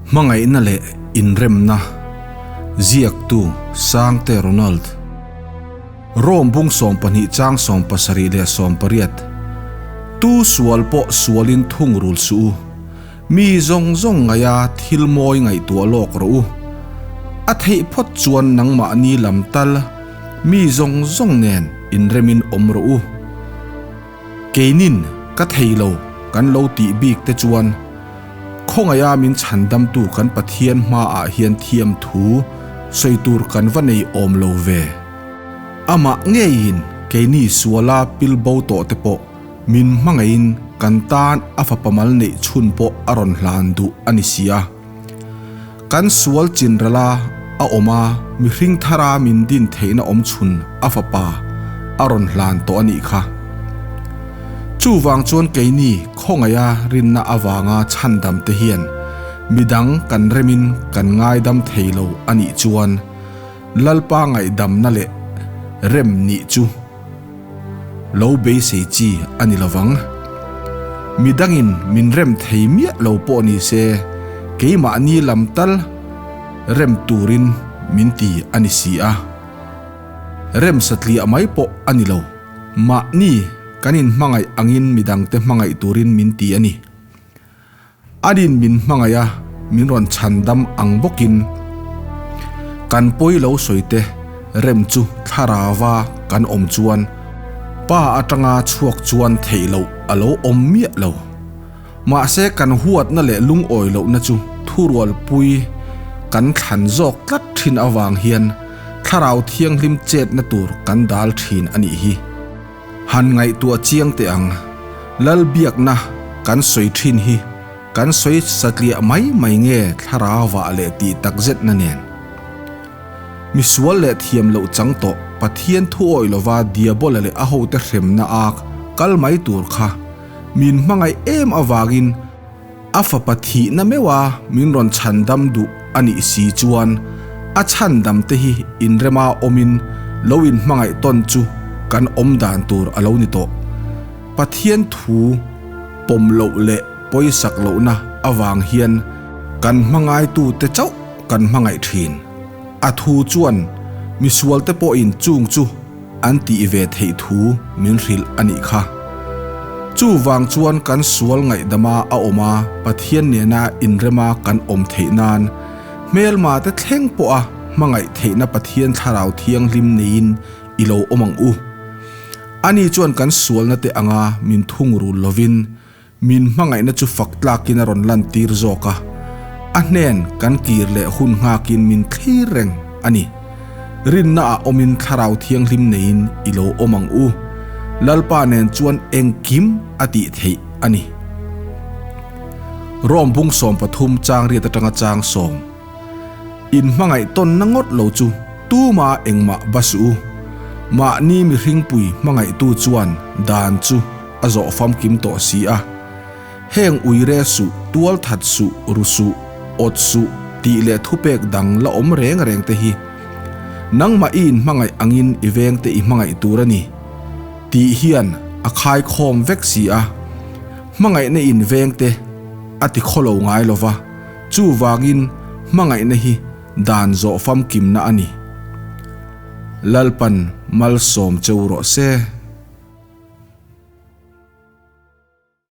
Hmangaihna leh inremna, Ziaktu, Sangte Ronald. Rome bung 12 chang 70 leh 80, Tu sual pawh sualin thungrul suh u. Mi zawng zawng ngaia thil mawi ngaihtuah lawk rawh u. A theih phawt chuan nangmahni lam tal mi zawng zawng nen inremin awm rawh u. Keinin ka thei lo kan lo tih bik te chuan khawngaiha min chhandamtu kan Pathian hmaah hian thiam thu sawi tur kan va nei awm lo ve. Amah ngeiin keini suala pil bo tawh te pawh min hmangaihin kan tan a fapa mal neih chhun pawh a rawn hlan duh a ni si a. Kan sual chinrala a awm a, mihring thara min din theihna awm chhun a fapa a rawn hlan tawh a nih kha. Chuvang chuan keini khawngaiha rinna avanga chhandam te hian midang kan remin kan ngaidam thei lo a nih chuan Lalpa ngaihdamna leh rem nih chu Lo beisei chi a ni lovang. Midangin min rem thei miah lo pawh ni se, keimahni lam tal rem turin min ti a ni si a. Rem satliah mai pawh a ni lo, mahni kan inhmangaih angin midangte hmangaih turin min ti a ni. Anin min hmangaih a, min rawn chhan dam ang bawkin kan pawi lo sawi te rem chu thlarauva kan awm chuan pa atanga chhuak chuan theih loh a lo awm miah lo. Mahse kan huatna leh lungawi lohna chu thurualpui kan thlan zawk tlat thin avang hian thlarau thianghlim chetna tur kan dal thin a nih hi. Han ngaihtuah chiang teh ang, Lalbiakna kan sawi thin hi kan sawi satliah mai mai nge thlarau vah leh tih takzetna nen? Misual leh thiam loh chang tawh Pathian thu awih lova Diabola leh a hote hremna ak kal mai tur kha min hmangaih em avangin A fapa thihna meuha min rawn chhandam duh a nih si chuan a chhandam te hi inrema awmin lo inhmangaih tawn chu kan awm dan tur a lo ni tawh. Pathian thu pawm loh leh pawisak lohna avang hian kan hmangaitu te chauh kan hmangaih thin. A thu chuan misualte pawhin chung chu an tih ve theih thu min hrilh a nih kha. Chuvang chuan kan sual ngaihdama a awm a, Pathian nena inrema kan awm theih nan hmelma te thleng pawha hmangaih theihna Pathian Thlarau Thianghlim neiin i lo awm ang u. Ani chuan kan sualna te anga min thungrul lovin Min hmangaihna chu fak tlakin a rawn lantir zawk a, a hnen kan kir leh hun nghakin min thlir reng a ni. Rinna ah awmin Thlarau Thianghlim neiin i lo awm ang u. Lalpa nen chuan engkim a tih theih a ni. Rome bung 13 chang riat atanga chang sawm. In hmangaih tawnna ngawt lo chu tuma engmah va suh u. Mahni mihringpui hmangaihtu chuan dan chu a zawh famkim tawh si a. Heng uire suh, tual that suh, ru suh, awt suh tih leh thupek dang la awm reng reng te hi nangmah i inhmangaih angin i vengte i hmangaih tur a ni tih hian a khaikhawm vek si a. Hmangaihna in vengte a ti khawlo ngai lova. Chuvangin hmangaihna hi dan zawh famkimna a ni. Lalpan malsawm cheu rawh se.